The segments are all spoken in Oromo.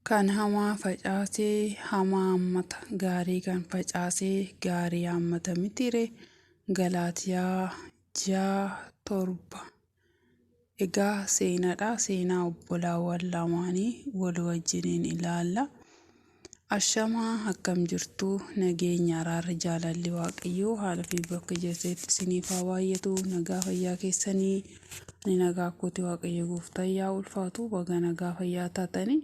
Kan hamaa facaase hamaa haammata, gaarii kan facaase gaarii haammata mitiiree? Galaatiyaa 6, 7. Egaa seenaadha. Seenaa obbolaawwan lamaanii wal wajjiniin ilaalla. Ashamaa akkam jirtu nageenya araarri jaalalli waaqayyoo haala fi bakka jirtetti isiniif haa baay'atu nagaa fayyaa keessanii ani nagaa kooti waaqayyo gooftaan yaa ulfaatu baga nagaa fayyaa taatanii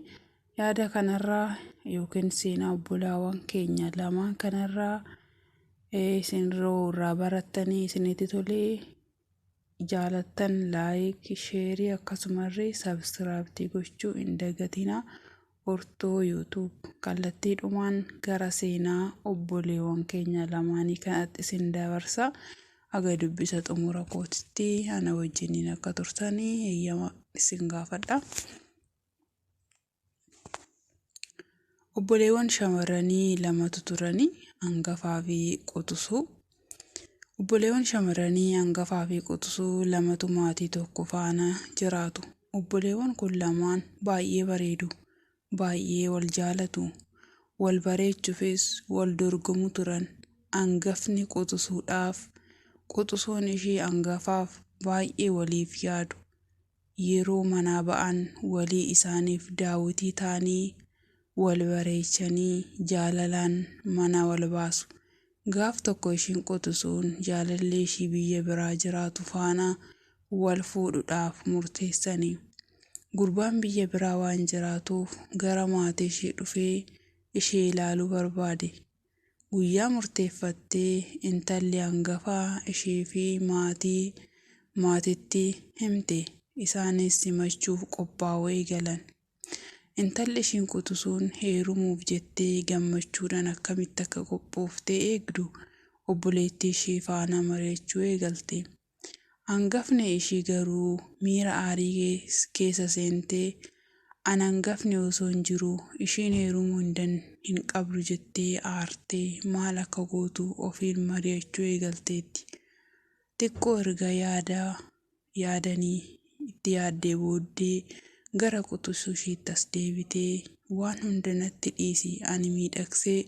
yaada kanarraa yookiin seenaa obbolaawwan keenya lamaan kanarraa isin irraa barattanii isinitti tolee jaalattan like share akkasumallee subscribe gochuu hin dagatinaa. Ortoo YouTube kallattiidhumaan gara seenaa obboleewwan keenya lamaanii kanatti isin dabarsa. Haga dubbisa xumura kootitti ana wajjiniin akka turtanii eeyyama isin gaafadha. Obboleewwan shamarranii lamatu turanii hangafaa fi quxisuu. Obboleewwan shamarranii hangafaa fi quxisuu lamatu maatii tokko faana jiraatu. Obboleewwan kun lamaan baay'ee bareedu. Baay'ee wal jaalatu. Wal bareechuufis wal dorgomu turan. Hangafni quxisuudhaaf, quxisuun ishee hangafaaf baay'ee waliif yaadu. Yeroo manaa ba'an walii isaaniif daawwitii ta'anii wal bareechanii jaalalaan mana wal baasu. Gaaf tokko ishiin quxisuun jaalallee ishii biyya biraa jiraatu faana wal fuudhuudhaaf murteessani. Gurbaan biyya biraa waan jiraatuuf gara maatii ishee dhufee ishee ilaaluu barbaade. Guyyaa murteeffattee intalli hangafaa ishee fi maatii maatiitti himte. Isaanis simachuuf qophaa'uu eegalan. Intalli ishiin quxisuun heerumuuf jettee gammachuudhaan akkamitti akka qophooftee eegdu obboleettii ishee faana mari'achuu eegalte. Hangafni ishii garuu miira aarii keessa seentee an hangafni osoo hin jiru ishiin heerumuu hin qabdu jettee aartee maal akka gootu ofiin mari'achuu eegalteetti. Xiqqoo erga yaadanii itti yaaddee booddee gara quxisuu ishiitti as deebitee waan hunda natti dhiisi ani miidhagsee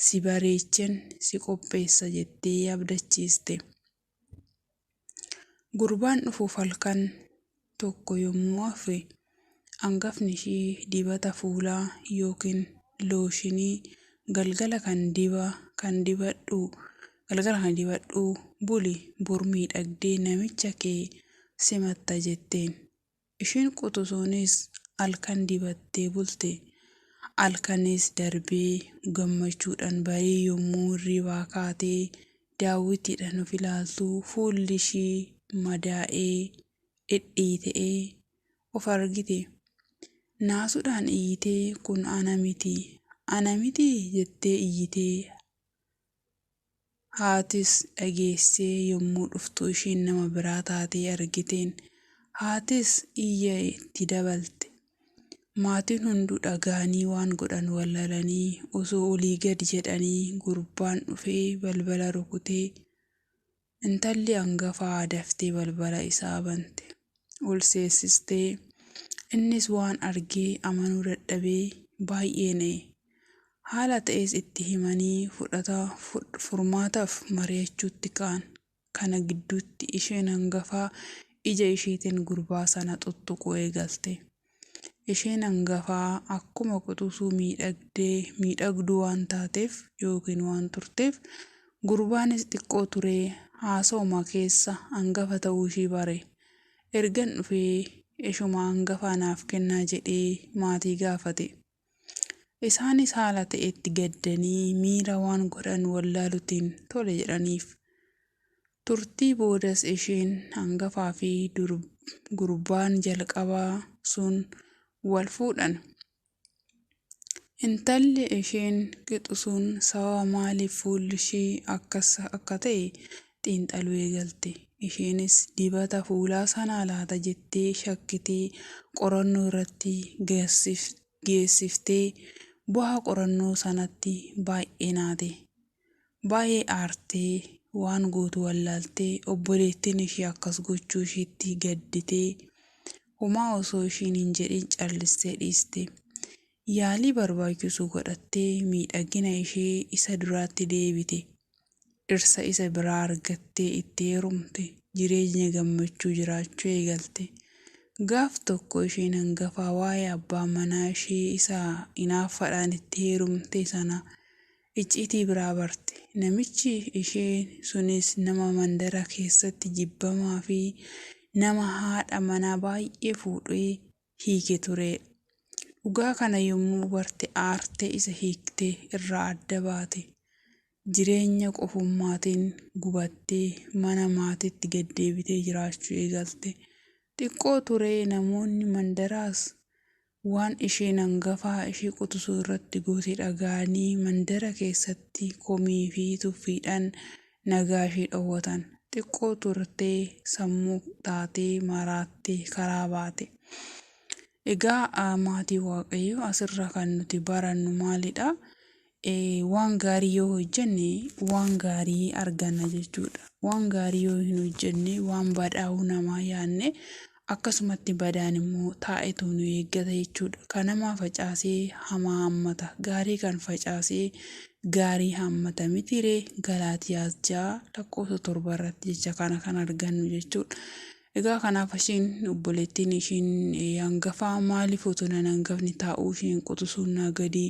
si bareecheen si qopheessa jettee abdachiiste. Gurbaan dhufuuf halkan tokko yommuu hafe hangafni ishii dibata fuulaa yookiin looshinii galgala kan dibadhu buli bor miidhagdee namicha kee simatta jetteen. Ishiin quxisuunis halkan dibattee bulte. Halkanis darbee gammachuudhaan barii yommuu hirribaa kaatee daawwitiidhaan of ilaaltu fuulli ishii madaa'ee dhidhiita'ee of argite. Naasuudhaan iyyitee kun ana miti ana miti jettee iyyitee haatis dhageessee yommuu dhuftu ishiin nama biraa taatee argiteen. Haatis iyya itti dabalte. Maatiin hunduu dhaga'anii waan godhan wallaalanii osoo olii gadi jedhanii gurbaan dhufee balbala rukutee intalli hangafaa daftee balbala isaa bante. Ol seensistee innis waan argee amanuu dadhabee baay'ee na'e. Haala ta'es itti himanii furmaataaf mari'achuutti ka'an. Kana gidduutti isheen hangafaa ija isheetiin gurbaa sana tuttuquu eegalte. Isheen hangafaa akkuma quxisuu miidhagduu waan taateef yookiin waan turteef gurbaanis xiqqoo turee haasawuma keessa hangafa ta'uu ishii bare. Ergan dhufee ishuma hangafa naaf kennaa jedhee maatii gaafate. Isaanis haala ta'etti gaddanii miira waan godhan wallaaluutiin tole jedhaniif. Turtii boodas isheen hangafaa fi gurbaan jalqabaa sun wal fuudhan. Intalli isheen qixxuun sababa maaliif fuulli ishee akkas akka ta'e xiinxaluu eegalte. Isheenis dibata fuulaa sanaa laata jettee shakkitee qorannoo irratti geessiftee bu'aa qorannoo sanatti baay'ee naate. Baay'ee aartee waan gootu wallaaltee obboleettiin ishee akkas gochuu isheetti gadditee homaa osoo ishiin hin jedhin callistee dhiiste. Yaalii barbaachisu godhattee miidhagina ishee isa duraatti deebite. Dhirsa isa biraa argattee itti heerumte. Jireenya gammachuu jiraachuu eegalte. Gaaf tokko isheen hangafaa waa'ee abbaa manaa ishee isa hinaaffaadhaan itti heerumte sana icciitii biraa barte. Namichi ishee sunis nama mandara keessatti jibbamaa fi nama haadha manaa baay'ee fuudhee hiike turedha. Dhugaa kana yommuu barte aartee isa hiiktee irraa adda baate. Jireenya qofummaatiin gubattee mana maatiitti gad deebitee jiraachuu eegalte. Xiqqoo turee namoonni mandaraas waan isheen hangafaa ishee quxisuu irratti goote dhaga'anii mandara keessatti komii fi tuffiidhaan nagaa ishee dhowwatan. Xiqqoo turtee sammuu taatee maraattee karaa baate. Egaa maatii Waaqayyoo, asirraa kan nuti barannu maalidha? Waan gaarii yoo hojjenne waan gaarii arganna jechuudha. Waan gaarii yoo hin hojjenne, waan badhaa'uu namaa yaadne, akkasumatti badaan immoo taa'etu nu eeggata jechuudha. Kan namaa facaasee hamaa hammata. Gaarii kan facaasee gaarii hammata mitiree? Galaatiyaas 6 lakkoofsa 7 irratti jecha kana kan argannu jechuudha. Egaa kanaaf isheen obboleettiin ishiin hangafaa maaliif otoo nan hangafni taa'uu isheen quxisuun naa gadi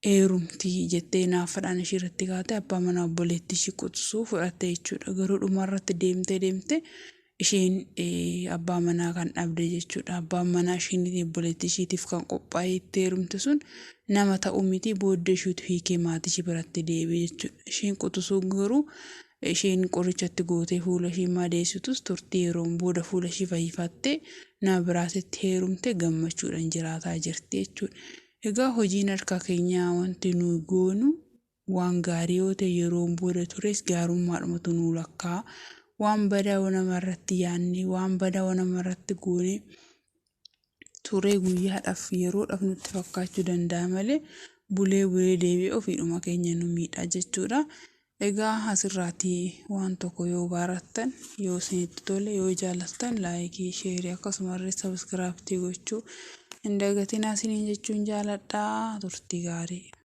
heerumti jettee naafadhaan ishee irratti kaatee abbaa manaa obboleettii ishii quxisuu fudhatte jechuudha. Garuu dhumarratti deemtee deemtee isheen abbaa manaa kan dhabde jechuudha. Abbaan manaa isheen obboleettii ishiitiif kan qophaa'ee itti heerumte sun nama ta'uu miti, booddee ishiitu hiikee maatii ishii biratti deebi'e jechuudha. Isheen quxisuu garuu isheen qorichatti gootee fuula ishii madeessitus, turtii yeroon booda fuula ishii fayyifattee nama biraatitti heerumte, gammachuudhaan jiraataa jirti jechuudha. Egaa hojiin harka keenyaa, wanti nuyi goonu waan gaarii yoo ta'e, yeroon booda tures gaarummaadhumatu nuu lakkaa'a. Waan badaa yoo namarratti yaadne, waan badaa yoo namarratti goone, turee guyyaadhaaf yeroodhaaf nutti fakkaachuu danda'a malee, bulee bulee deebi'ee ofiidhuma keenya nu miidha jechuudha. Egaa asirraatii waan tokko yoo barattan, yoo isinitti tole, yoo jaallattan, like, share, akkasumallee subscribe gochuu hin dagatinaa isiniin jechuun jaaladha. Turtii gaarii.